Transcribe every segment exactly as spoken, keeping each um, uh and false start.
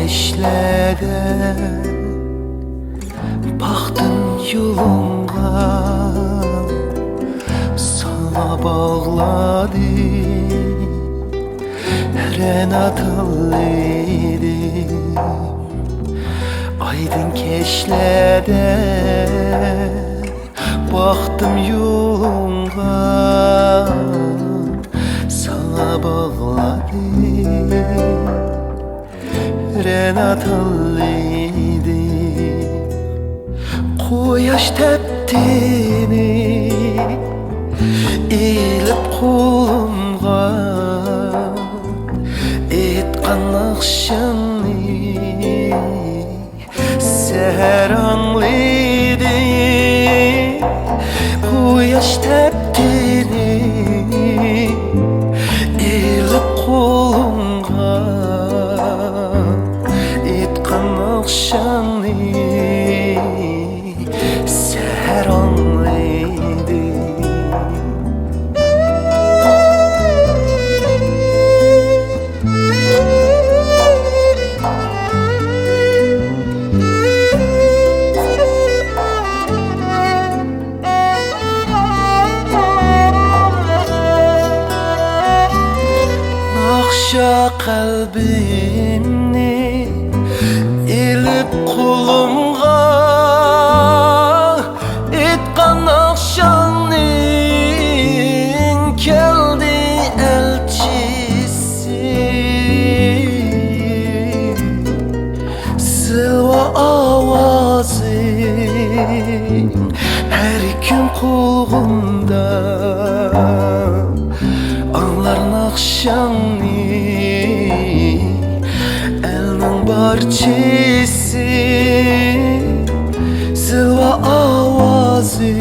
كەچلەردە باقتىم يولۇڭغا، ساڭا باغلادىم رەنا تاللىدىم. ئايدىڭ كەچلەردە باقتىم يولۇڭغا، ساڭا باغلادىم رەنا تاللىدىم. قۇياش تەپتىنى ئېلىپ قولۇمغا، ئېيتقان ناخشاڭنى سەھەر ئاڭلىدىم. قۇياش تەپتىنى ئېلىپ قولۇڭغا، ئېيتقان ناخشاڭنى سەھەر ئاڭلىدىم. ناخشا قەلبىمنى ئېلىپ قولۇمغا، ئېيتقان ناخشاڭنىڭ كەلدى ئەلچىسى. زىلۋا ئاۋازىڭ ھەر كۈن قۇلىقىمدا، ئاڭلار ناخشاڭنى ئەلنىڭ بارچىسى. زىلۋا ئاۋازىڭ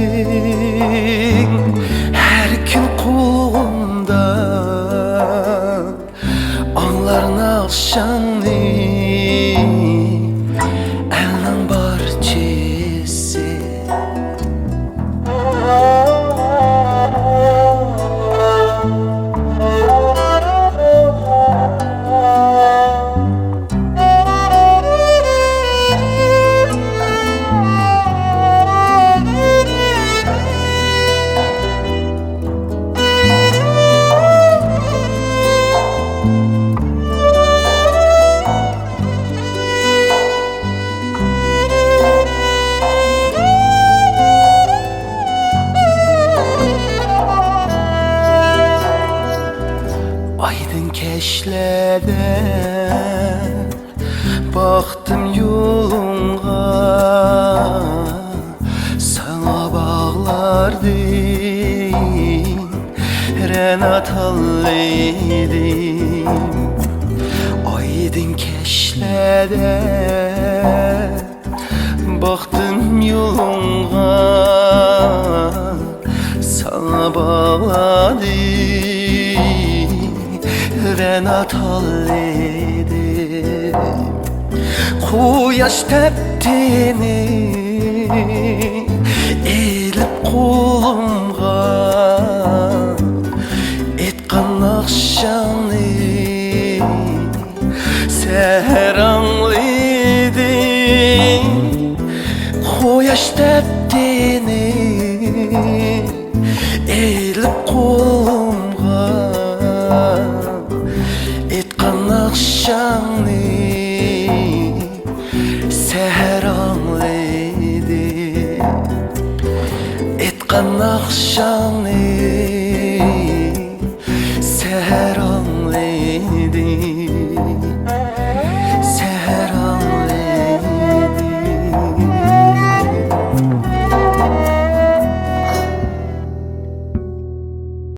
ھەر كۈن قۇلىقىمدا، ئاڭلار ناخشاڭنى ئەلنىڭ بارچىسى. ئايدىڭ كەچلەردە باقتىم يولۇڭغا، ساڭا باغلاردىم رەنا تاللىدىم. ئايدىڭ كەچلەردە باقتىم يولۇڭغا، ساڭا باغلادىم رەنا تاللىدىم. قۇياش تەپتىنى ئېلىپ قولۇمغا، ئېيتقان ناخشاڭنى سەھەر ئاڭلىدىم. قۇياش تەپتىنى ئېلىپ قولۇمغا، ئېيتقان ناخشاڭنى سەھەر ئاڭلىدىم. ئېيتقان ناخشاڭنى